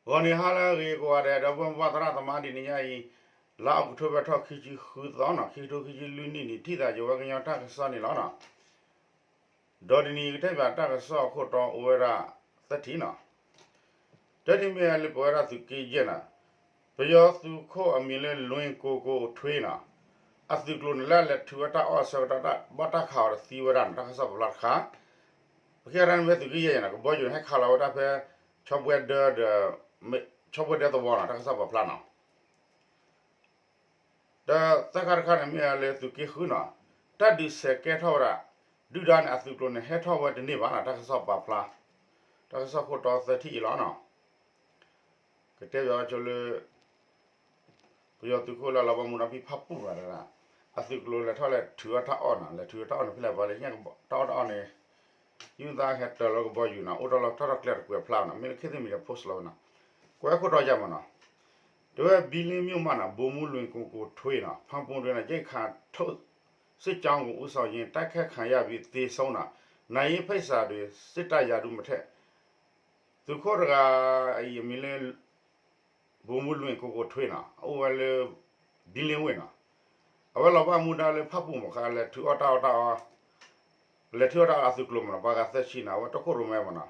ဂီၤနံၤဟါလၢအဂ့ၤကိးဂၤဒဲး ဒီပုၢ်ဝဲၢ်သရၣ်သမါ တနံၤညါအံၤ လါအီးကထိဘၢၣ်ထီၣ်ခံဆံဃုသီနီၤ ခံကထိခံဆံလွံၢ်နံၣ်န့ၣ် ထံၣ်သးယဝဲကညီတၢ်ကစီၣ်န့ၣ်လီၤနီၤ. ဒီးတနံၤအံၤကတဲဘၣ်တၢ်ကစီၣ်အခိၣ်တီအိၣ်ဝဲဒၣ်သၢထံၣ်နီၤ. တထံၣ်မ့ၢ်လၢပဝဲဒၣ်သုးက့ယဲၢ်နီၤ, ပယီၤသုးခိၣ်အမံၤလၢလွံၢ်ကိကိထွ့နီၤ, အသုးကျိၤန့ၣ်လၢအလဲၤထုးဝဲတၢ်အီၣ်အဆၢကတီၢ် ဘၣ်တၢ်ခးအီၤဒီးသံဝဲဒၣ်န့ၣ် တၢ်ကစီၣ်ပာ်ဖျါတခါ. ပကဟဲရၢန့ၣ်မ့ၢ်သုးက့ယဲၢ်နီၤ ကဘီယူၤန့ၣ် ဟဲခးလီၤဝဲဒၣ်ဖဲ ဆီဘှဲဒၢဒီး ဆီဘှဲဒၢသဝီနီၤ တၢ်ကစီၣ်ပာ်ဖျါနီၤ. ဒီးသၢခါတခါန့ၣ်မ့ၢ်လၢသုးက့ဃုနီၤ, တၢ်ဒုးဆဲးကဲထီၣ်ဝဲဒၣ် ဒုၣ်ဒါန့ၣ် အသုးကျိၤန့ၣ် ဟဲထီၣ်ဝဲတန့ၢ်ဘၣ်နီၤ တၢ်ကစီၣ်ပာ်ဖျါ, တၢ်ကစီၣ်ခိၣ်တီသၢထံၣ်အံၤလီၤနီၤ. ကတဲဘၣ်ဝဲဆိလၢ ပယီၤသုးခိၣ်လၢအလီၤဘၣ်မူဒါဖဲဖၣ်ပူၣ်ဘၣ်တဂၤ, အသုးကျိၤလဲၤထီၣ်လဲၤထုးအီၣ်တၢ်အီၣ်နီၤ, လဲၤထုးအီၣ်တၢ်အီၣ်န့ၣ်ဖဲလဲၣ်ပှၤလဲၣ် တၢ်အီၣ်တၢ်အီၣ်န့ၣ် ယုၢ်သးဟဲတၢၤလီၤကဘီယူၤနီၤ အိၣ်ထီၣ်လီၤတၢ်ထီၣ်ကျဲတကွဲးဖျါနီၤ မ့ၢ်လၢ ခေတ်သစ် Media Post လီၤဝဲနီၤ. ကွဲးခိၣ်တီယါမးနီၤ, တဲဝဲ ဘံလ့မြို့မနီၤ ဗိုလ်မှူးလွင်ကိုကိုထွေးနီၤ ဖမ်းပုံတွဲနီၤ ရိက္ခာထုတ် စစ်ကြောင်းကိုဦးဆောင်ရင်း တိုက်ခိုက်ခံရပြီး သေဆုံးနီၤ နာရေးဖိတ်စာတွင် စစ်တပ်ရာထူးမထက် သုးခိၣ်တဂၤအံၤအမံၤလၢ ဗိုလ်မှူးလွင်ကိုကိုထွေးနီၤ အအိၣ်ဝဲလၢ ဘံလ့ဝ့ၢ်နီၤ, အဝဲလီၤဘၣ်မူဒါလၢဖၣ်ပူၣ်မးခါ လဲၤထုးအီၣ်တၢ်အီၣ်တၢ်အီ, လဲၤထုးအီၣ်တၢ်အီၣ်အသုးကျိၤမးနီၤ ပှၤဂၤသၢဆံနီၤ အဝဲတီခိၣ်ရိၣ်မဲမးနီၤ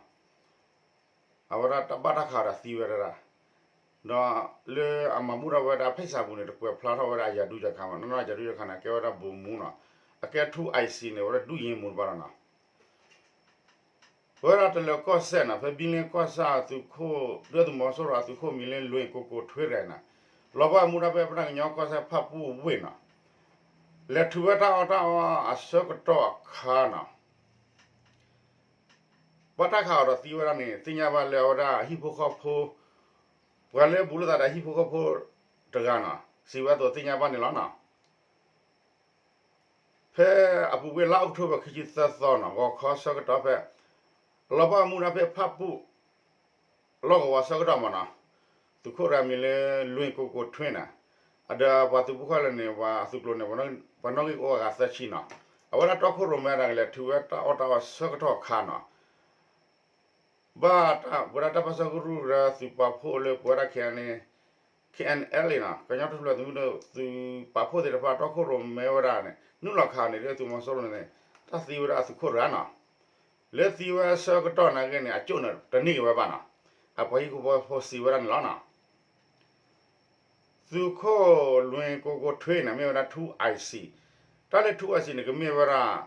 အဝဲဒၣ်တၢ်ဘၣ်တၢ်ခးဒီးသံဝဲဒၣ်, ဒီးလၢအမၤဘူၣ်ထီၣ်ဝဲဒၣ်အဖိတ်စာပူၤန့ၣ် တကွဲးဖျါထီၣ်ဝဲဒၣ်အရာထူးရာခံမးနီၤ အရာထူးရာခံန့ၣ် ကဲဝဲဒၣ်ဗိုလ်မှူးနီၤ, အကဲ two I C န့ၣ် အဝဲဒၣ်ဒုရင်းမှူးတဖၣ်လီၤနီၤ. ပဝဲဒၣ်တလၢၤကီၢ်စဲၣ်နီၤ ဖဲဘံလ့ကီၢ်ဆၣ်အသုးခိၣ် ဒုၣ်ဒါသုးမီၤစိရိၤအသုးခိၣ်မံၤလၢလွင်ကိုကိုထွေးတဂၤနီၤ, လီၤဘၣ်မူဒါဖဲ ပတၢ်ကညီကီၢ်စဲၣ်ဖၣ်ပူၣ်ဝ့ၢ်နီၤ, လဲၤထုးဝဲတၢ်အီၣ်တၢ်အီအဆၢကတီၢ်အခါနီၤ ဘၣ်တၢ်ခးအီၤဒီးသံဝဲဒၣ်န့ၣ် သ့ၣ်ညါဘၣ်လၢအဝဲဒၣ်အဟံၣ်ဖိဃီဖိ ပှၤလၢအဘူးလိာ်သးဒီးအဟံၣ်ဖိဃီဖိတဂၤနီၤ စံးဝဲအသိးသ့ၣ်ညါဘၣ်န့ၣ်လီၤနီၤ. ဖဲအပူၤကွံာ်လါအီးကထိဘၢၣ်ခံဆံသၢသီနီၤ ဂီၤခီဆၢကတီၢ်ဖဲ လီၤဘၣ်မူဒါဖဲဖၣ်ပူၣ် လီၢ်ကဝီၤဆၢကတီၢ်မးနီၤ, သုးခိၣ်တဂၤမံၤလၢ လွင်ကိုကိုထွေးနီၤ, အဒီးပှၤသုးဖိဃီလၢန့ၣ် ပှၤအသုးကျိၤန့ၣ် ပှၤနီၣ်ဂံၢ်ကအိၣ်အဂၤသၢဆံနီၤ, အဝဲဒၣ်တီခိၣ်ရိၣ်မဲတဂၤလဲၤထုးဝဲတၢ်အီၣ်တၢ်အီဆၢကတီၢ်အခါနီၤ ဘၣ်ပဝဲဒၣ်တၢ်ပၢဆှၢကရူၢ်ဒီးသုးပာ်ဖှိၣ်လၢပဝဲဒၣ် K N L နီၤ ကညီတၢ်ထူၣ်ဖျဲးသုးမုၢ်ဒိၣ် သုးပာ်ဖှိၣ်သ့ၣ်တဖၣ်တီခိၣ်ရိၣ်မဲဝဲဒၣ်န့ၣ် နုာ်လီၤခးန့ၣ် ဒုၣ်ဒါသုးမီၤစိရိၤန့ၣ် တၢ်သံဝဲဒၣ်အသုးခိၣ်တဂၤနီၤ, လၢသံဝဲအဆၢကတီၢ်နာ်က့န့ၣ် အကၠိၣ်န့ၣ် တန့ၢ်က့ၤဝဲဘၣ်နီၤ, အပှၤဟံၣ်ဖိဃီဖိစံးဝဲဒၣ်န့ၣ်လီၤနီၤ. သုးခိၣ်လွင်ကိုကိုထွေးန့ၣ် မ့ၢ်ဝဲဒၣ် ထူးအိုင်စံၣ်, တၢ်လၢ ထူးအိုင်စံၣ်န့ၣ် ကမ့ၢ်ဝဲဒၣ်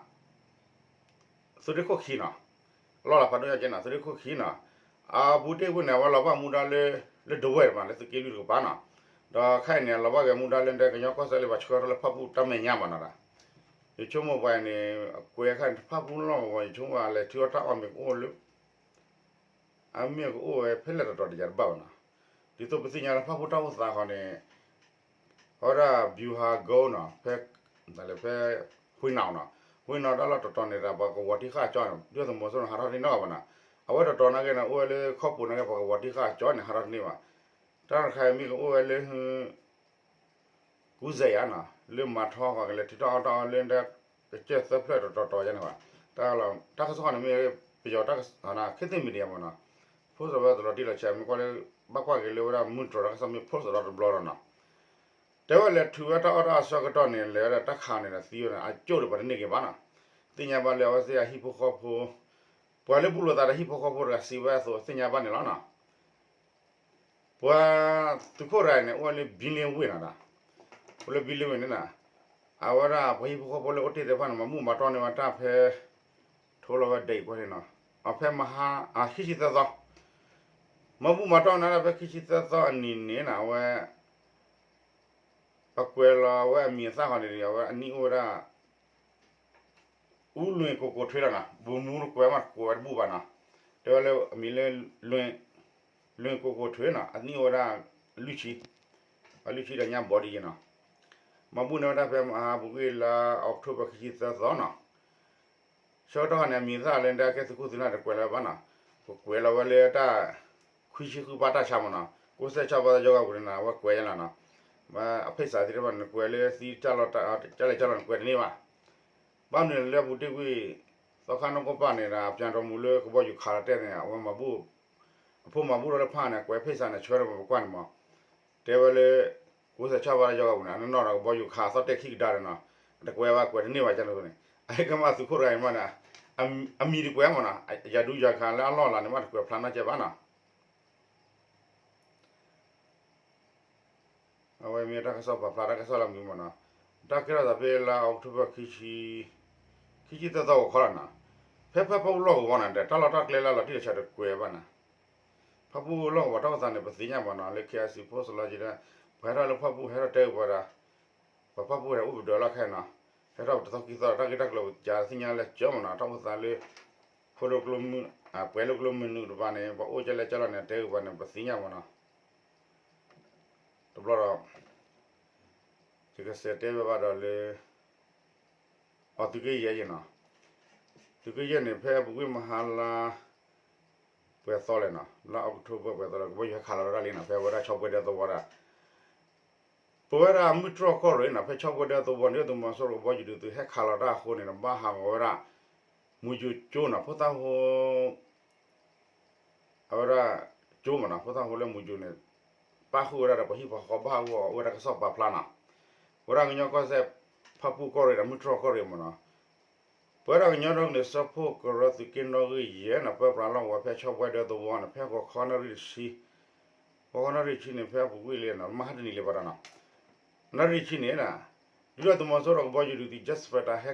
သုးရ့ၣ်ခိၣ်ခံနီၤ, လီၢ်လၤဖးဒိၣ်ညါကဲနီၤ သုးရ့ၣ်ခိၣ်ခံနီၤ, အဘူးတ့ၢ်ဝ့ၢ်န့ၣ် အဝဲလီၤဘၣ်မူဒါလၢ လၢဒဝဲၢ်တပၤ လၢသုးက့လွံၢ်တကပၤနီၤ, ဒီးခဲအံၤန့ၣ် အလီၤဘၣ်က့ၤမူဒါလၢကညီကီၢ်စဲၣ်လၢပှၤဆှၢထီၣ်လၢဖၣ်ပူၣ်တၢ်မဲာ်ညါမးနီၤ, ယဆိကမိၣ်ပှၤအံၤန့ၣ် အကွဲးခါန့ၣ် ဖၣ်ပူၣ်လီၢ်ကဝီၤ ယဆိကမိၣ်အလဲၤထုးအီၣ်တၢ်အီၣ်မ့ၢ်ကအိၣ်လၢ အမ့ၢ်ကအိၣ်ဝဲဖဲလဲၣ်တတီၤတယၤတဘၣ်ဘၣ်နီၤ, ဒ်သိးပသ့ၣ်ညါလၢဖၣ်ပူၣ်တၢ်အိၣ်သးဃီန့ၣ် အဝဲဒၣ် ဗျူဟာကုန်း နီၤ, ဖဲ ဖဲ ဝ့ၢ်နီၤနီၤ, ဝ့ၢ်နီၤတၢ်လီၢ်တတီၤန့ၣ်ဒီး ပှၤကဝီၤတံၢ်ဃာ်ကၠီန့ၣ် ဒုၣ်ဒါသုးမီၤစိရိၤန့ၣ် ဟးထီၣ်တန့ၢ်နီတဂၤဘၣ်နီၤ, အဝဲတတီၤနာ်က့န့ၣ် အိၣ်ဝဲလၢခီပူၤနာ်က့ ပှၤကဝီၤတံၢ်ဃာ်ကၠီန့ၣ် ဟးထီၣ်တန့ၢ်ဘၣ်, တၢ်တခါအံၤမ့ၢ်ကအိၣ်ဝဲလၢ ကူစဲးယါနီၤ, လၢမၤထီဃီကလဲၤထုးထီၣ်အီၣ်တၢ်အီၣ်လၢ ကစၢၢ်သၢဖျၢၣ်တတီၤတီၤယါန့ၣ်ဘၣ်, တၢ်လီၤ တၢ်ကစီၣ်ဃီန့ၣ်မ့ၢ် ပယီၤတၢ် ခေတ်သစ် media မးနီၤ, post ဝဲတလီၤတံၢ်လီၤဆဲး မ့ၢ်ကွၢ်လၢ ဘၣ်ကွၢ်က့ၤလၢဝဲဒၣ် မုၢ်တြီၢ်တၢ်ကစီၣ်မ့ၢ် post ဒီးတဘျီဒီးနီၤ, တဲဝဲလဲၤထုးဝဲတၢ်အီၣ်တၢ်အီဆၢကတီၢ်န့ၣ် လဲၤဝဲဒၣ်တၢ်ခးန့ၣ်ဒီးသံဝဲန့ၣ် အကၠိၣ်ဒီးပှၤတန့ၢ်က့ၤဘၣ်နီၤ, သ့ၣ်ညါဘၣ်လၢအဝဲသ့ၣ်အဟံၣ်ဖိဃီဖိ ပှၤလၢဘူးလိာ်သးဒီးဟံၣ်ဖိဃီဖိတဂၤစံးဝဲအသိးသ့ၣ်ညါဘၣ်န့ၣ်လီၤနီၤ. ပှၤသုးခိၣ်တဂၤအံၤန့ၣ် အိၣ်ဝဲလၢဘံလ့ဝ့ၢ်နီၤ, အိၣ်လၢဘံလ့ဝ့ၢ်န့ၣ်နီၤ, အဝဲဒၣ်ပှၤဟံၣ်ဖိဃီဖိလၢအိၣ်တ့ၢ်သ့ၣ်တဖၣ်န့ၣ် မၤဘူၣ်မၤတီၢ်န့ၢ်ဝဲတၢ်ဖဲ ထိလီၤဝဲဒၣ်အံၤကွၢ်န့ၣ်နီၤ, အဖဲမဟါ ခံဆံသၢသီ, မၤဘူၣ်မၤတီၢ်န့ၢ်တၢ်ဖဲခံဆံသၢသီအနံၤန့ၣ်နီၤ အဝဲ အကွဲးလီၤဝဲအမံၤအသၣ်ဃီန့ၣ် အဝဲအနံၣ်အိၣ်ဝဲဒၣ် အူလွံၢ်ကိးကိးထွ့လီၤနီၤ, ဘိမူတကွဲးမး တကွဲးဝဲတဘူၣ်ဘၣ်နီၤ, တဲဝဲလၢအမံၤလၢ လွံၢ် လွံၢ်ကိးကိးထွ့နီၤ အနံၣ်အိၣ်ဝဲဒၣ် လွံၢ်ဆံ, အလွံၢ်ဆံဒီးညါဘီဒ်ယဲနီၤ, မၤဘူၣ်န့ၢ်ဝဲဒၣ်ဖဲမဟါပူၤကွံာ်လါအီးကထိဘၢၣ်ခံဆံသၢသီနီၤ, ဆၢကတီၢ်န့ၣ် အမံၤသၣ်လၢဒၣ်ကဲသုးခိၣ်သုးနၢ်တကွဲးလၢၤဘၣ်နီၤ, ကကွဲးလီၤဝဲလၢတၢ် ခွံဆံဃုပၢ်တၢ်ဆါမးနီၤ, ကိးစဲၣ်ဆၣ်ဘီသီယီၤဂၤပူၤန့ၣ်နီၤ အဝဲကွဲးယဲလီၤနီၤ, အဖိတ်စာသ့ၣ်တဖၣ်န့ၣ် ကွဲးလၢသံတၢ်လီၢ် ကၢ်လဲၣ်ကၢ်လီၢ်န့ၣ် ကွဲးတန့ၢ်ဘၣ်, ဘၣ်မနုၤလဲၣ်လၢအပူၤတ့ၢ်ကွံာ် သီခါနီၢ်ကီၢ်ပၢ်န့ၣ်ဒီး အပျံၤတမူၤလၢကဘီယူၤခးလီၤတဲာ်န့ၣ် အဝဲမၤဘူၣ် ဖိမၤဘူၣ်ထီၣ်လၢဖးန့ၣ် ကွဲးဖ့ၣ်စးန့ၣ် ဆှၢလၢပကွၢ်န့ၣ်မး, တဲဝဲလၢ ကိးစဲးဆၣ်ဘၣ်တၢ်ယီဂၤပူၤန့ၣ် အနီၢ်နီၢ်ဒီးကဘီယူၤခးအသီၣ်တဲာ်ခံကဒါဒီးနီၤ, အတကွဲးဘၣ်ကွဲးတန့ၢ်ဘၣ်ကန့ၣ်န့ၣ်, အဟဲကမၣ်သုးခိၣ်တဂၤအံၤမးန့ၣ်, အမံၤတကွဲးမးနီၤ, ယၤဒူယၤခါလၢအလီၢ်လၤန့ၣ်မးတကွဲးဖျါနီၢ်ကဲဘၣ်နီၤ. အဝဲမ့ၢ်တၢ်ကစီၣ်ပာ်ဖျါတၢ်ကစီၣ်လၢမုာ်မးနီၤ, တၢ်ကဲထီၣ်သးဖဲလါအီးကထိဘၢၣ် ခံဆံသၢသီဂီၤခီလီၤနီၤ, ဖဲဖဲဖးဖူလီၢ်ကဝီၤန့ၣ်ဒီး တၢ်လီၢ်တၢ်ကျဲလၢအလီၤတံၢ်လီၤဆဲးတကွဲးဘၣ်နီၤ, ဖးဖူလီၢ်ကဝီၤတၢ်အိၣ်သးန့ၣ် ပသ့ၣ်ညါမးနီၤ, လၢ KIC ဖိစီလီၤက့ၤဒီး ပှၤဟဲထီၣ်လၢဖးဖူဟဲထီၣ်တဲကပၤဒီး ပှၤဖးဖူဟဲအိၣ်ပဒၢးလီၢ်ခဲအံၤနီၤ, ဟဲထီၣ်ပတသီခံသီ တၢ်ဂ့ၢ်တၢ်ကျိၤပစးသ့ၣ်ညါလၢကၠီမးနီၤ, တၢ်အိၣ်သးလၢ ဖိဒိၣ်ကျိမုၢ်, ပှဲၤလိာ်ကျိမုၢ်နုာ်တပၤန့ၣ် ပှၤအိၣ်ကၢလဲၣ်ကၢလီၤန့ၣ် တဲကပၤန့ၣ် ပသ့ၣ်ညါမးနီၤ, တဘျီဒီး ယကစးတဲဘၣ်ဘၣ်ဒီးလၢ အသုးက့ယဲၢ်နီၤ, သုးက့ယဲၢ်န့ၣ် ဖဲပူၤကွံာ်မဟါလါ ပှဲၤသီလဲၣ်နီၤ, လါအီးကထိဘၢၣ်ပှဲၤသီလဲၣ် ကဘီယူၤဟဲခးလီၤတၢ်လံနီၤ, ဖဲဝဲဒၣ်ဆီပွဲဒဲသဝီဒၣ် ပဝဲဒၣ်မုၢ်တြီၢ်ကီၢ်ရ့ၣ်နီၤ, ဖဲဆီပွဲဒဲသဝီန့ၣ် ဒုၣ်ဒါသုးမီၤစိရိၤကဘီယူၤဒုးသုးဟဲခးလီၤတၢ်အဃိန့ၣ် ဘၣ်ဟးဂီၤဝဲဒၣ် မူၤယိၤကၠိနီၤ, ဖိသၣ်ဟိ အဝဲဒၣ် ကၠိမးနီၤ, ဖိသၣ်ဟိလၢမူၤယိၤန့ၣ် ပၣ်ဃုာ်ဝဲဒၣ်ဒီးပှၤဟံၣ်ပှၤဃီ ဘၣ်ဟးဂီၤအိၣ်ဝဲဒၣ်တၢ်ကစီၣ်ပာ်ဖျါနီၤ, ပဝဲဒၣ်ကညီကီၢ်စဲၣ် ဖၣ်ပူၣ်ကီၢ်ရ့ၣ်ဒီး မုၢ်တြီၢ်ကီၢ်ရ့ၣ်မးနီၤ, ပဝဲဒၣ်ကညီဒီကလုာ်စၢဖှိၣ်ကရၢသုးက့နီၣ်ဂံၢ်ယဲၢ်နီၤ, ပၢပြးလီၢ်ကဝီၤဖဲဆီပွဲဒဲသဝီန့ၣ် ဖဲဂီၤခီနၣ်ရံၣ်တဆံ, ဂီၤခီနၣ်ရံၣ်တဆံန့ၣ် ဖဲအပူၤကွံာ်လံနီၤ, မဟါတနံၤလံဘၣ်ဒီးနီၤ, နၣ်ရံၣ်တဆံန့ၣ် ဒုၣ်ဒါသုးမီၤစိရိၤကဘီယူၤဒုးသုး Jet Fighter ဟဲ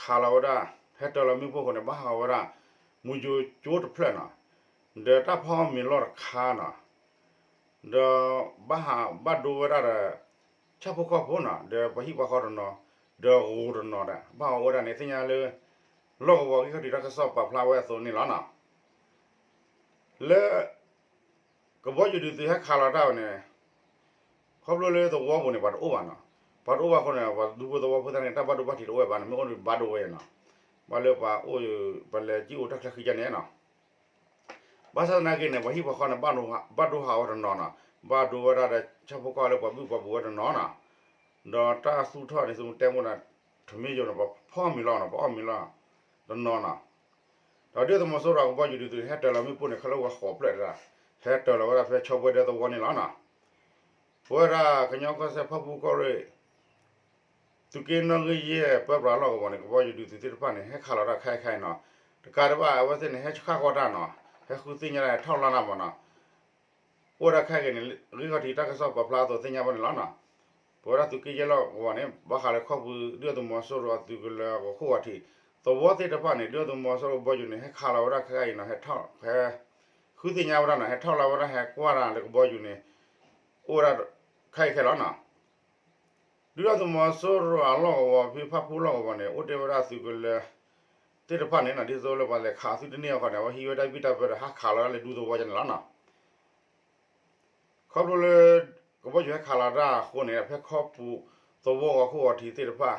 ခးလီၤဝဲဒၣ် ဟဲတၢၤလီၤမ့ၣ်ပိၢ်အဃိန့ၣ် ဘၣ်ဟးဂီၤဝဲဒၣ် မူၤယိၤကၠိတဖျၢၣ်နီၤ, ဒီးတၢ်ဖီမ့ၤလီၢ်တခါနီၤ, ဒီးဘၣ်ဟးဘၣ်ဒိဝဲဒၣ်ဒီး ဆၣ်ဖိကီၢ်ဖိနီၤ, ဒီးပှၤဟံၣ်ပှၤဃီတနီၤ, ဒီးဂိၤတနီၤဒီး ဘၣ်ဟးဂီၤဝဲဒၣ်န့ၣ် သ့ၣ်ညါလၢ လီၢ်ကဝီၤဂံၢ်ခီၣ်ထံးတၢ်ကစီၣ်ပာ်ဖျါဝဲအသိးန့ၣ်လီၤနီၤ. လၢ ကဘီယူၤဒုးသုးဟဲခးလီၤတၢ်ဝဲန့ၣ် ခီဖျိလၢသဝီပူၤန့ၣ် ပှၤတအိၣ်ဘၣ်နီၤ, ပှၤတအိၣ်ဘၣ်အဃိန့ၣ် ပှၤဒူဖိသဝီဖိသ့ၣ်န့ၣ် တၢ်ဘၣ်ဒိဘၣ်ထံးတအိၣ်ဝဲဘၣ်န့ၣ် မ့ၢ်အိၣ်န့ၣ်ဘၣ်ဒိဝဲနီၤ, ဘၣ်လၢပှၤအိၣ် ပလဲၤကံၣ်အိၣ်တၢ်ချၢဃံယါန့ၣ်နီၤ, ဘၣ်ဆၣ်သနာ်က့န့ၣ် ပှၤဟံၣ်ပှၤဃီန့ၣ် ဘၣ်ဒိဟးဝဲတနီၤနီၤ, ဘၣ်ဒိဝဲဒၣ်ဒီးဆၣ်ဖိကီၢ်လၢပှၤဘုၣ်ပှၤဘိးဝဲတနီၤနီၤ, ဒီးတၢ်သူၣ်ထီၣ်န့ၣ် သုတဲမိၢ်ဒီး ထမ့ၢ်ယိၤန့ၣ် ပဖီမ့ၤလီၤနီၤ, ပအီၣ်မ့ၤလီၤ တနီၤနီၤ, ဒီးဒုၣ်ဒါသုးမီၤစိရိၤကဘီယူၤဒုးသုးဟဲတၢၤလီၤမ့ၣ်ပိၢ်န့ၣ် ခဲလၢာ်ဝဲဃိးဖျၢၣ်ဒၣ်, ဟဲတၢၤလီၤဝဲဒၣ်ဖဲဆီပွဲဒဲသဝီန့ၣ်လီၤနီၤ, ပဝဲဒၣ်ကညီကီၢ်စဲၣ်ဖၣ်ပူၣ်ကီၢ်ရ့ၣ် သုးက့နီၣ်ဂံၢ်ယဲၢ်ပၢပြးလီၢ်ကဝီၤန့ၣ် ကဘီယူၤဒုးသုးသ့ၣ်တဖၣ်န့ၣ် ဟဲခးလီၤတၢ်ခဲအံၤခဲအံၤနီၤ, တကးဒံးဘၣ် အဝဲသ့ၣ်န့ၣ် ဟဲဆှၣ်ကီၢ်တၢ်နီၤ, ဟဲဃုသ့ၣ်ညါတၢ် ဟဲထီၣ်လီၤတၢ်မးနီၤ, အိၣ်ဝဲဒၣ်ခဲအံၤန့ၣ် ဂံၢ်ခီၣ်ထံးတၢ်ကစီၣ်ပာ်ဖျါအသိးသ့ၣ်ညါဘၣ်န့ၣ်လီၤနီၤ, ပဝဲဒၣ်သုးက့ယဲၢ်လီၢ်ကဝီၤန့ၣ် ဘၣ်ဃးလၢခီပူၤ ဒုၣ်ဒါသုးမီၤစိရိၤအသုးကလၢၤဂီၤခိၣ်ဂီၤထံး သဝီသ့ၣ်တဖၣ်န့ၣ် ဒုၣ်ဒါသုးမီၤစိရိၤကဘီယူၤန့ၣ် ဟဲခးလီၤဝဲဒၣ်ခဲအံၤနီၤ, ဟဲထီၣ် ဟဲ ဃုသ့ၣ်ညါဝဲဒၣ်နီၤ, ဟဲထီၣ်လီၤဝဲဒၣ် ဟဲကွၢ်တၢ်လၢကဘီယူၤန့ၣ် အိၣ်ဝဲဒၣ်ခဲအံၤခဲလီၤနီၤ, ဒုၣ်ဒါသုးမီၤစိရိၤအလီၢ်ကဝီၤဖဲဖၣ်ပူၣ်လီၢ်ကဝီၤန့ၣ် အိၣ်တ့ၢ်ဝဲဒၣ်သုးကလၢၤသ့ၣ်တဖၣ်န့ၣ်နီၤ, ဒ်သိးလၢပှၤလဲၤခးသုတန့ၢ်အဃိန့ၣ် အဝဲဟံးဝဲတၢ်ဘံၣ်တၢ်ဘၢဒီး ဟးခးလီၤဝဲဒၣ်လၢဒူသဝီန့ၣ်လီၤနီၤ, ခီဖျိလၢ ကဘီယူၤဟဲခးလီၤတၢ်အဃိန့ၣ် ဖဲခီပူၤသဝီဂီၤခိၣ်ဂီၤထံးသ့ၣ်တဖၣ်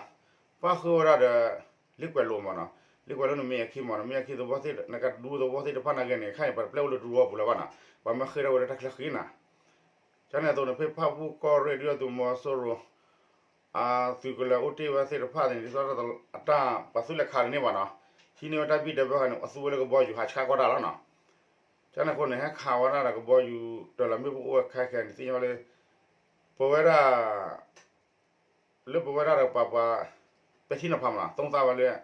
ပၣ်ဃုာ်ဝဲဒၣ်ဒီး လ့ၣ်ကွဲးလိာ်မးနီၤ, လ့ၣ်ကွဲးလိာ်န့ၣ်မ့ၢ်အခံမးနီၤ, မ့ၢ်အခံသဝီသ့ၣ် နကဒူသဝီသ့ၣ်တဖၣ်နာ်က့န့ၣ် ခဲအံၤန့ၣ် ပှၤတပျဲအိၣ်လၢဒူသဝီပူၤလၢၤဘၣ်နီၤ, ပှၤမၢဃ့ၢ်ထီၣ်ဝဲဒၣ်တၢ်ချၢဃံနီၤ, ကန့ၣ်အသိးန့ၣ် ဖဲဖၣ်ပူၣ်ကီၢ်ရ့ၣ် ဒုၣ်ဒါသုးမီၤစိရိၤ အသုးကလၢၤအိၣ်တ့ၢ်ဝဲသ့ၣ်တဖၣ်န့ၣ် ဒ်သိးအတၢ် ပှၤသူလ့ၤခးတန့ၢ်ဘၣ်နီၤ, ဟံးန့ၢ်ဝဲတၢ်ဘံၣ်တၢ်ဘၢဃာ်န့ၣ် အသူဝဲလၢကဘီယူၤဟးဆှၣ်ကီၢ်တၢ်လီၤနီၤ, ကန့ၣ်အဃိန့ၣ် ဟဲခးဝဲဒၣ်ဒီးကဘီယူၤတၢၤလီၤမ့ၣ်ပိၢ်အိၣ်ဝဲခဲခဲန့ၣ် သ့ၣ်ညါဝဲလၢ ပဝဲဒၣ် လၢပဝဲဒၣ်ဒီးပှၤပှၤ ပဲာ်ထံနီၤဖးမးနီၤ သုံးသပ်ဝဲလၢ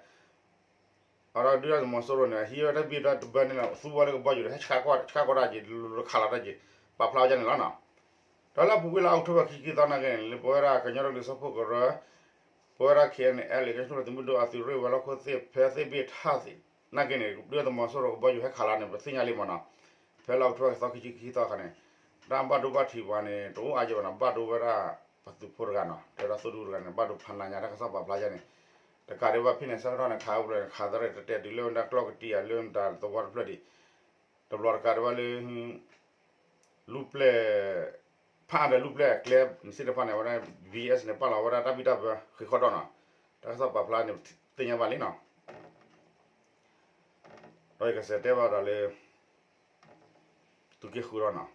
အဝဲဒၣ်ဒုၣ်ဒါသုးမီၤစိရိၤန့ၣ် ဟံးဝဲတၢ်ဘံၣ်တၢ်ဘၢန့ၣ်လီၤ သူဝဲလၢကဘီယူၤဒီး ဟဲဆှၣ်ကီၢ်တၢ်က့ၤ လၢခးလီၤတၢ်က့ၤ ပာ်ဖျါဝဲဒ်န့ၣ်လီၤနီၤ, ဒီးလၢအပူၤကွံာ်လၢ October ခံဆံသီနာ်က့န့ၣ် လၢပဝဲဒၣ်ကညီဒီကလုာ်စၢဖှိၣ်ကရၢ ပဝဲဒၣ် K N L ကညီဒီကလုာ်သုးမုၢ်ဒိၣ်အသုးရ့ၣ်ဝဲၤလီၢ်ခိၣ်သ့ၣ် ဖဲသ့ၣ်ဘ့ၣ်ထၣ်သ့ၣ်နာ်က့န့ၣ် ဒုၣ်ဒါသုးမီၤစိရိၤကဘီယူၤဟဲခးလီၤန့ၣ် ပသ့ၣ်ညါလံမးနီၤ, ဖဲလၢ October ခံဆံသီခါန့ၣ် တၢ်ဘၣ်ဒိဘၣ်ထံးပှၤန့ၣ် တအိၣ်အါယဲၢ်ဘၣ်နီၤ ဘၣ်ဒိဝဲဒၣ်ပသုးဖိတဂၤနီၤ တဲဝဲဒၣ်သိၣ်ဒူတဂၤန့ၣ် ဘၣ်ဒိဖးနးညါတၢ်ကစီၣ်ပာ်ဖျါယါန့ၣ်, တကးဒံးဘၣ်ဖဲန့ၣ် ဆၢကတီၢ်န့ၣ် ခးဝဲဖျၢၣ်န့ၣ် ခးသရ့ၣ်တတဲာ်တုၤလၢဝဲဒၣ်ကျီၢ်ကတံာ်ယၤလၢမတၤသဝီတဖျၢၣ်ဒံး, တဘျီတကးဒံးဘၣ်လၢ လူၤပျဲၢ် ဖးအါဒီးလူၤပျဲၢ်အကျဲန့ၣ်သ့ၣ်တဖၣ်န့ၣ် အဝဲဒၣ် B S န့ၣ် ပာ်လီၤဝဲဒၣ်တၢ်ဘံၣ်တၢ်ဘၢဃ့ၢ်ဃီဒီးနီၤ, တၢ်ကစီၣ်ပာ်ဖျါန့ၣ် သ့ၣ်ညါဘၣ်လံနီၤ, ဒီးယကစးတဲဘၣ်ဒီးလၢ သုးက့ဃုာ်ဒီးနီၤ,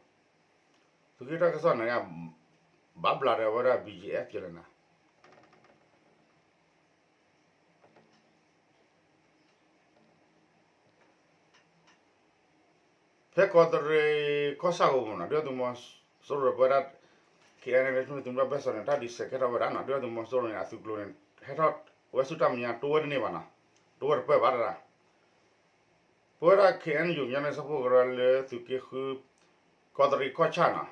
သုးက့တၢ်ကစီၣ်န့ၣ် ဘၣ်ဘျးဒီးဝဲဒၣ် B G F ယဲလဲၣ်နီၤ ပ ဖဲကီးတရံးကီၢ်ဆၣ်အဂီၢ်မ့ၢ်နီၤ ဒုၣ်ဒါသုးမီၤစိရိၤပဝဲဒၣ် ခဲအံၤန့ၣ် သုးမုၢ်ဒိၣ်ဘၣ်စၢၤန့ၣ် တၢ်ဒုးစဲးကဲထီၣ်ဝဲဒၣ်နီၤ ဒုၣ်ဒါသုးမီၤစိရိၤန့ၣ် အသုးကျိၤန့ၣ် ဟဲထီၣ်ဝဲဆူတၢ်မဲာ်ညါ တိဝဲတန့ၢ်ဘၣ်နီၤ တိဝဲတပၢၢ်ဘၣ်တဒၣ် ပဝဲဒၣ် ခဲအံၤန့ၣ် ယိၤကညီန့ၣ် ဆၣ်ဖိကရၢလၢသုးက့ဃု ကီးတရံးကီၢ်ဆၣ်နီၤ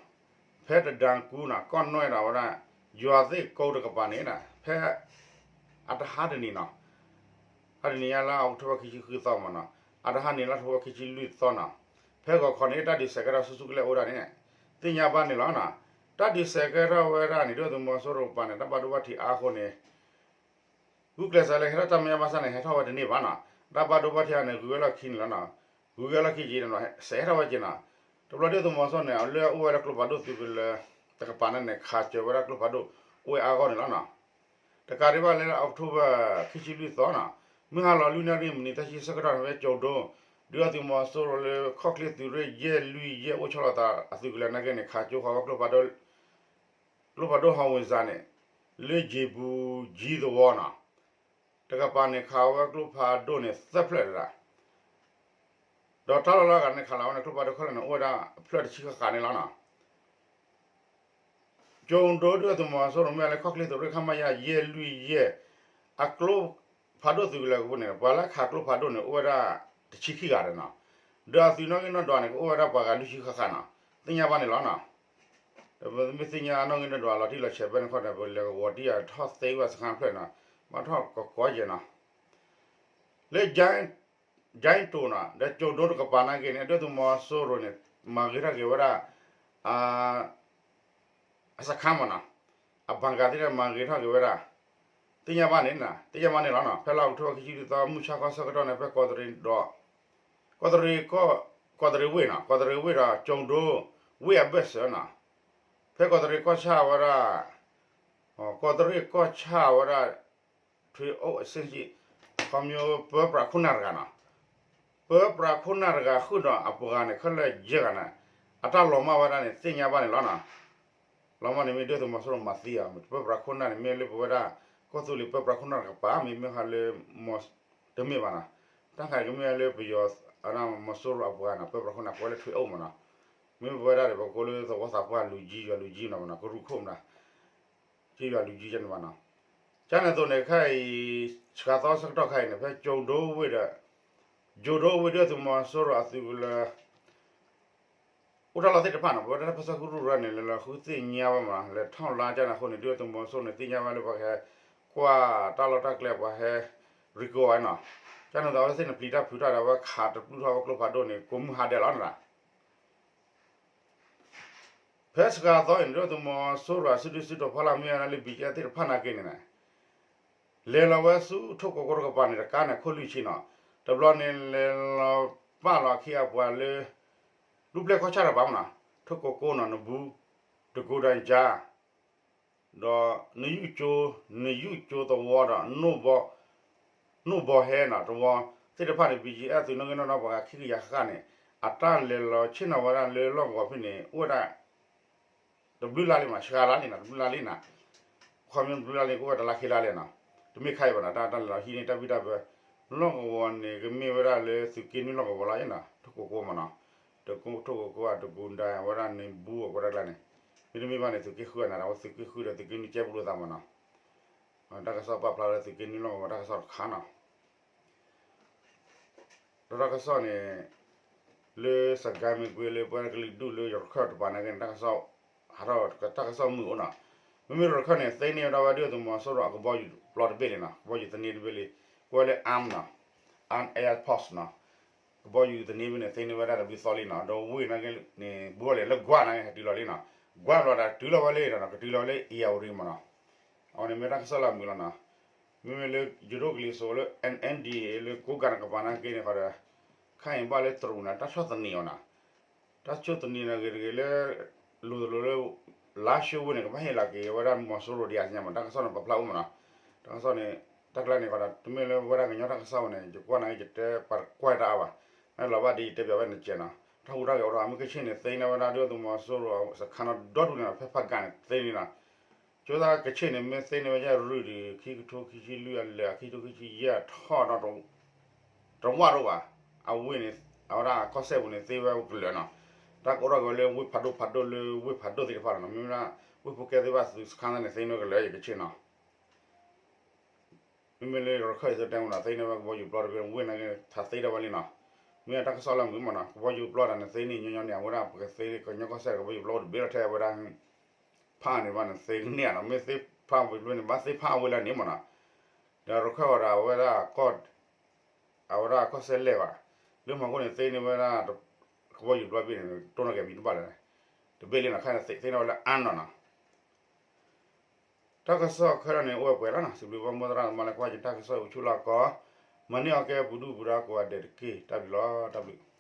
ဖဲတဒၢကူနီၤ ကီၢ်နွဲၣ်ဒီးဝဲဒၣ် ယွၤသ့ၣ်ကိတကပၤန့ၣ် ဖဲ အတဟါတနံၤနီၤ ဟါတနံၤညါလါအီးကထိဘၢၣ်ခံဆံဃုသီမ့ၢ်နီၤ အတဟါန့ၣ်လါအီးကထိဘၢၣ်ခံဆံလွံၢ်သီနီၤ ဖဲဂီၤခီန့ၣ် တၢ်ဒုးစဲးကဲထီၣ်ဆူၣ်ဆူၣ်ကလဲာ်အိၣ်ဒၣ်န့ၣ် သ့ၣ်ညါဘၣ်န့ၣ်လီၤနီၤ တၢ်ဒုးစဲးကဲထီၣ်ဝဲဒၣ်န့ၣ် ဒုၣ်ဒါသုးမီၤစိရိၤကပၤန့ၣ် တၢ်ဘၣ်ဒိဘၣ်ထံးအါအဃိန့ၣ် ဂုာ်ကျဲးစၢးလၢဟဲထီၣ်တၢ်မဲာ်ညါဘၣ်ဆၣ်န့ၣ် ဟဲထီၣ်ဝဲတန့ၢ်ဘၣ်နီၤ တၢ်ဘၣ်ဒိဘၣ်ထံးအါန့ၣ် ဂုာ်ဝဲလီၢ်ခံန့ၣ်လီၤနီၤ ဂုာ်ဝဲလီၢ်ခံက့ၤန့ၣ် စဲးဟဲထီၣ်ဝဲက့ၤနီၤ တဘျီဒုၣ်ဒါသုးမီၤစိရိၤန့ၣ် လၢအအိၣ်ဝဲလၢကျိဖးဒိၣ်သုးကလၢၤ တကပၤန့ၣ်န့ၣ် ခးစၢၤဝဲဒၣ်ကျိဖးဒိၣ် အိၣ်ဝဲအါဂီၢ်န့ၣ်လီၤနီၤ တကးဒံးဘၣ်လၢလါအီးကထိဘၢၣ် ခံဆံလွံၢ်သီနီၤ မုၢ်ဟါလီၤလွံၢ်နၣ်ရံၣ်မံးနံးသၢဆံဆၢကတီၢ်န့ၣ် ဖဲကၠိၤဒိ ဒုၣ်ဒါသုးမီၤစိရိၤလၢခီၣ်ချ့သုးရ့ၣ်ယဲၢ်လွံၢ်ယဲၢ်အိၣ်ဆီလီၤသးအသုးကလၢၤနာ်က့န့ၣ် ခးကၠိဃီၤဝဲကျိဖးဒိၣ် ကျိဖးဒိၣ်ဟီၣ်ဝ့ၤစၢ်န့ၣ် လၢယ့ၤပူၤကၠံသဝီနီၤ တကပၤန့ၣ် ခးဝဲကျိဖးဒိၣ်န့ၣ် သၢဖျၢၣ်တဒၣ် ဒီးတၢ်လီၢ်လၢအဂၤန့ၣ် ခးလီၤဝဲန့ၣ် ကျိဖးဒိၣ်ခဲလၢာ်န့ၣ် အိၣ်ဝဲဒၣ်အဖျၢၣ်တဆံဃၣ်ဃၣ်န့ၣ်လီၤနီၤ ကၠိၤဒိဒုၣ်ဒါသုးမီၤစိရိၤမ့ၢ်လၢခီၣ်ချ့သုးရ့ၣ် ခမရ ယဲၢ်လွံၢ်ယဲၢ် အကျိဖးဒိၣ်သုးကလၢၤကပူၤန့ၣ် ပှၤလၢခးကျိဖးဒိၣ်န့ၣ် အိၣ်ဝဲဒၣ်တဆံခံဂၤဒီးနီၤ ဒီးအသုးနီၣ်ဂံၢ်နီၣ်ဒွးန့ၣ် ကအိၣ်ဝဲဒၣ်ပှၤဂၤလွံၢ်ဆံဃၣ်ဃၣ်နီၤ သ့ၣ်ညါဘၣ်န့ၣ်လီၤနီၤ ပမ့ၢ်သ့ၣ်ညါနီၣ်ဂံၢ်နီၣ်ဒွးလီၤတံၢ်လီၤဆဲးဖဲန့ၣ်ခီဒီး ပလဲၤကဝီၤတံၢ်အထီၣ်သ့ဝဲစခါဖျၢၣ်နီၤ ဘၣ်ထီၣ်ကကီယဲၢ်နီၤ လၢ ကၠဲတိၤနီၤ ဒီးကၠိၤဒိတကပၤနာ်က့န့ၣ် ဒုၣ်ဒါသုးမီၤစိရိၤန့ၣ် မၤဂ့ၤထီၣ်က့ၤဝဲဒၣ် အစခါမ့ၢ်နီၤ အဘၣ်ကးသ့ၣ်တဖၣ်မၤဂ့ၤထီၣ်က့ၤဝဲဒၣ် သ့ၣ်ညါဘၣ်န့ၣ် သ့ၣ်ညါဘၣ်န့ၣ်လီၤနီၤ ဖဲလါအီးကထိဘၢၣ်ခံဆံလွံၢ်သီ မုၢ်ဆါခီဆၢကတီၢ်န့ၣ် ဖဲကီးတရံးဒီး ကီးတရံးကီၢ် ကီးတရံးဝ့ၢ်နီၤ ကီးတရံးဝ့ၢ်ဒီးကၠိၤဒိ ဝ့ၢ်အဘၢၣ်စၢၤနီၤ ဖဲကီးတရံးကီၢ်ဆၣ်ဝဲဒၣ် ကီးတရံးကီၢ်ဆၣ်ဝဲဒၣ် ထွ့အိၣ်အဆ့ၣ် ခီမ့ၢ်ပၢပြးခိၣ်နၢ်တဂၤနီၤ ပၢပြးခိၣ်နၢ်တဂၤဃုာ်ဒီးအပှၤဂၤန့ၣ် ခဲလၢာ်ယဲၢ်ဂၤန့ၣ် အတၢ်လီၤမၢ်ဝဲဒၣ်န့ၣ် သ့ၣ်ညါဘၣ်န့ၣ်လီၤနီၤ လီၤမၢ်န့ၣ် မ့ၢ်ဒုၣ်ဒါသုးမီၤစိရိၤမၤသံအီၤ ပၢပြးခိၣ်နၢ်န့ၣ် မ့ၢ်လၢပဝဲဒၣ် ကီၢ်သူလ့ၤပၢပြးခိၣ်နၢ်တကပၤ မ့မ့ၢ်ဟးလၢ တမ့ၢ်ဘၣ်နီၤ တၢ်ခါန့ၣ်ကမ့ၢ်လၢပယီၤ မီၤစိရိၤအပှၤနီၤ ပၢပြးခိၣ်နၢ် ကိးလၢထွ့အိၣ်မ့ၢ်နီၤ မ့မ့ၢ်ပဝဲဒၣ်ဒီး ပကိးလၢသဝီသးပှၢ်လူၤယံၤ ယွၤလူၤယံၤနီၤမ့ၢ်နီၤ ကရူၢ်ခိၣ်မ့ၢ်နီၤ က့ယွၤလူၤယံၤယဲၢ်န့ၣ်ဘၣ်နီၤ ကန့ၣ်အသိးန့ၣ် ခဲအံၤ ဆှးသီဆၢကတီၢ်ခါအံၤန့ၣ် ဖဲကၠိၤဒိဝ့ၢ်ဒီး ကၠိၤဒိဝ့ၢ်ဒုၣ်ဒါသုးမီၤစိရိၤအသုးကလၢၤ အိၣ်တၢ်လီၢ်သ့ၣ်တဖၣ်နီၤ ပဝဲဒၣ်တၢ်ပၢဆှၢကရူၢ်ရၢန့ၣ် လဲၤလီၤဃုသ့ၣ်ညါဝဲမ့ၢ်နီၤ လဲၤထီၣ်လါကန့ၣ်အဃိန့ၣ် ဒုၣ်ဒါသုးမီၤစိရိၤန့ၣ် သ့ၣ်ညါဝဲလၢပှၤကဟဲ ကွၢ်တၢ်လီၢ်တၢ်ကျဲ ပှၤဟဲ ရံကိးဝဲနီၤ ကန့ၣ်အသိးအဝဲသ့ၣ်န့ၣ် ပျံၤတၢ်ဖုးတၢ်ဒီး အဝဲခးတပျုၢ်ထီၣ်ဝဲကျိဖးဒိၣ်န့ၣ် ကိးမုၢ်ဟါဒဲးလီၤနီၤ ဖဲဆှးသီအံၤန့ၣ် ဒုၣ်ဒါသုးမီၤစိရိၤအစုဒုၣ်စုတီၤဖီလာ်မ့ၢ်ဝဲဒၣ်လၢ ဘံၣ်ကဲသ့ၣ်တဖၣ်နာ်က့န့ၣ် လဲၤလီၤဝဲဆူထိၣ်ကိကိတကပၤန့ၣ် တကါန့ၣ်ခိၣ်လွံၢ်ဆံနီၤ တဘျီန့ၣ် လဲၤလီၤပာ်လီၤအခံအပှၤလၢ ဒူပျဲၢ်ကီၢ်ဆၣ်တကပၤမ့ၢ်နီၤ ထိၣ်ကိကိနီၤ နဘူး တကူဒၣ်ကၠါ ဒီးနယူၣ်ကၠိ နယူၣ်ကၠိသဝီဒီး နိၣ်ဘီဟဲနီၤ သဝီသ့ၣ်တဖၣ်န့ၣ် ဘံၣ်ကၠံအဲၣ်သုးနီၣ်ဂံၢ်နီၣ်ဒွးပှၤဂၤခံကယၤဃၣ်ဃၣ်န့ၣ် အတၢ်လဲၤလီၤဆ့ၣ်နီၤဝဲဒၣ်လၢလီၢ်ကဝီၤဖဲန့ၣ် အိၣ်ဝဲဒၣ် တဘျုးလါလံမး ဆှးလါလံနီၤ တဘျုးလါလံနီၤ ခီမ့ၢ်တဘျုးလါလံ ကအိၣ်ဝဲတလါခံလါလဲၣ်နီၤ တမ့ၢ်ခါအံၤဘၣ်နီၤ တၢ်တၢ်လဲၤလီၤဟံးန့ၢ် တၢ်ဘံၣ်တၢ်ဘၢ လီၢ်ကဝီၤန့ၣ် ကမ့ၢ်ဝဲဒၣ်လၢသုးက့နွံလီၢ်ကဝီၤလီၤနီၤ ထိၣ်ကိကိမ့ၢ်နီၤ တကူ ထိၣ်ကိကိ တကူဒၣ်ဝဲဒၣ်န့ၣ် ဘူးအဝဲဒၣ်ကျါန့ၣ် မ့တမ့ၢ်ဘၣ်န့ၣ် သုးက့ဃုအနၤ အဝဲသုးက့ဃုဒီးသုးက့နွံကဲပဒိၣ်သးမ့ၢ်နီၤ တၢ်ကစီၣ်ပာ်ဖျါလၢသုးက့နွံလီၢ်ကဝီၤတၢ်ကစီၣ်တခါနီၤ ဒီးတၢ်ကစီၣ်န့ၣ် လၢစကဲမ့ၢ်ကွ့လၢပှၤကလုာ်ဒူၣ်လၢရခၢၣ်တပၤနာ်က့န့ၣ် တၢ်ကစီၣ် ဟးထီၣ်တၢ်ကစီၣ်မုာ်အိၣ်နီၤ မ့မ့ၢ်ရခၢၣ်န့ၣ် သ့န့ၢ်ဝဲဒၣ်ဝဲဒုၣ်ဒါသုးမီၤစိရိၤအကဘီယူၤပျီတဘ့ၣ်လံနီၤ ကဘီယူၤသန့တဘ့ၣ်လံ ကွဲလၢ arm နီၤ arm air force နီၤ ကဘီယူၤသန့ဘ့ၣ်န့ၣ် သ့န့ၢ်ဝဲဒၣ်တဘျုးသီလံနီၤ ဒီးဝ့ၢ်နာ်က့န့ၣ် ဘူးလီၤလံ လၢကွၢ်နာ်က့ ဟဲတုၤလီၤလံနီၤ ကွၢ်ဘျီဒီးတုၤလီၤဝဲလံဒီး ကတုၤလီၤဝဲလၢ ဧရာဝတီ မ့ၢ်နီၤ အဝဲန့ၣ်မ့ၢ်တၢ်ကစီၣ်လၢအမုာ်လီၤနီၤ မ့မ့ၢ်လၢယိၤဒိၣ်ကလံၤစိးလၢ N N D A လၢကိးကၤတကပၤနာ်က့န့ၣ်ဃီဒီး ခဲအံၤဘၣ်လၢတရူးန့ၣ် တၢ်ဆီၣ်သနံးအီၤနီၤ တၢ်ဆီၣ်သနံးန့ၣ်ဂ့ၤတဂ့ၤလၢ လိၤတလိၤလၢ လါၡိဝ့ၢ်န့ၣ် ကဘၣ်ဟ့ၣ်လီၤက့ၤဝဲဒၣ်မီၤစိရိၤဒံးအါညါမး တၢ်ကစီၣ်န့ၣ်ပာ်ဖျါအိၣ်မးနီၤ တၢ်ကစီၣ်န့ၣ် တၢ်ကျါန့ၣ်ဃီဒီး တမ့ၢ်လၢဝဲဒၣ်ကညီတၢ်ကစီၣ်ဝဲန့ၣ် ယကွၢ်နာ်က့ ယတဲပှၤကွၢ်တၢ်အါဘၣ် မ့ၢ်လီၤဘၣ်ဒ်ယတဲပၠးဝဲန့ၣ်ကဲနီၤ တၢ်ဟူးတၢ်ဂဲၤအိၣ်ဒီး မ့ၢ်ကဆ့ၣ်န့ၣ် သ့န့ၢ်ဝဲဒၣ်ဒုၣ်ဒါသုးမီၤစိရိၤစခါနီၤ ဒီဒူၣ်န့ၣ်နီၤ ဖဲဖးကၣ်န့ၣ် သ့န့ၢ်နီၤ ကၠိသးကဆ့ၣ်န့ၣ် မ့ၢ်သ့န့ၢ်ဝဲယဲၢ်ရုၢ်ဒီး ခံကထိခံဆံလွံၢ်အလၢာ် ခံကထိခံဆံယဲၢ်ထီၣ်ဒီး တဝၢ်တအိၣ်ဘၣ် အဝ့ၢ်န့ၣ် အဝဲဒၣ်ကီၢ်စဲၣ်ပူၤန့ၣ် သ့ဝဲကလၢာ်နီၤ, တၢ်ကအိၣ်ထီၣ်က့ၤဝဲလၢဝ့ၢ်ဖးဒိၣ်ဖးဒိၣ်လၢဝ့ၢ်ဖးဒိၣ်သ့ၣ်တဖၣ်နီၤ, မ့မ့ၢ်ဒၣ် ဝ့ၢ်ဖိကဲသ့ၣ်ဘၣ်သုးစခါသၣ်န့ၣ် သ့န့ၢ်ဝဲကလၢာ် ယကဆ့ၣ်နီၤ မ့မ့ၢ်လၢရခၢၣ်အံၤသ့ၣ်တဲမ့ၢ်နီၤ သ့န့ၢ်ဝဲကဘီယူၤပျီတဘ့ၣ် ဝ့ၢ်နာ်က့ ထးသ့ထီၣ်ဝဲလံနီၤ, မ့ၢ်တၢ်ကစီၣ်လၢမုာ်မ့ၢ်နီၤ ကဘီယူၤပျီတၢ်န့ၣ်သ့န့ၢ်ညီညီန့ၣ် အဝဲဒၣ်ပကသ့ကညီကီၢ်စဲၣ် ကဘီယူၤပျီအိၣ်တဘ့ၣ်လီၤထဲအဝဲဒၣ် ဖးန့ၣ်ဘၣ်န့ၣ် သ့ကန့ၢ်နီၤ, မ့ၢ်သ့ဖးဝဲန့ၣ် ဘၣ်သ့ဖးဝဲလၢန့ၣ်မ့ၢ်နီၤ, ဒီးရခၢၣ်ဝဲဒၣ်အဝဲဒၣ်ကီၢ် အဝဲဒၣ်ကီၢ်စဲၣ်လဲၣ်ဘၣ်, လၢမၤခိၣ်န့ၣ်သ့န့ၢ်ဝဲဒၣ် ကဘီယူၤပျီဘ့ၣ်န့ၣ် တိၢ်နီၣ်က့ၤမံၤတဘၣ်လၢၤ, တဘ့ၣ်လံနီၤ ခဲအံၤသ့န့ၢ်ဝဲလၢအါနီၤနီၤ တၢ်ကစီၣ်ခဲလၢာ်န့ၣ် အိၣ်ဝဲပှဲၤလီၤနီၤ, စံးဘျုးဘၣ်မိၢ်သရၣ်သမါလၢကွၢ်က့ၤတၢ်ကစီၣ်အိၣ်ဆူၣ်လီၢ်ကီ, မၤန့ၢ်အီၤကဲပူၤဒူၣ်ပူၤဒါကိးဂၤဒဲးတက့ၢ်, တၢ်ဘျုးလီၤ တၢ်ဘျုး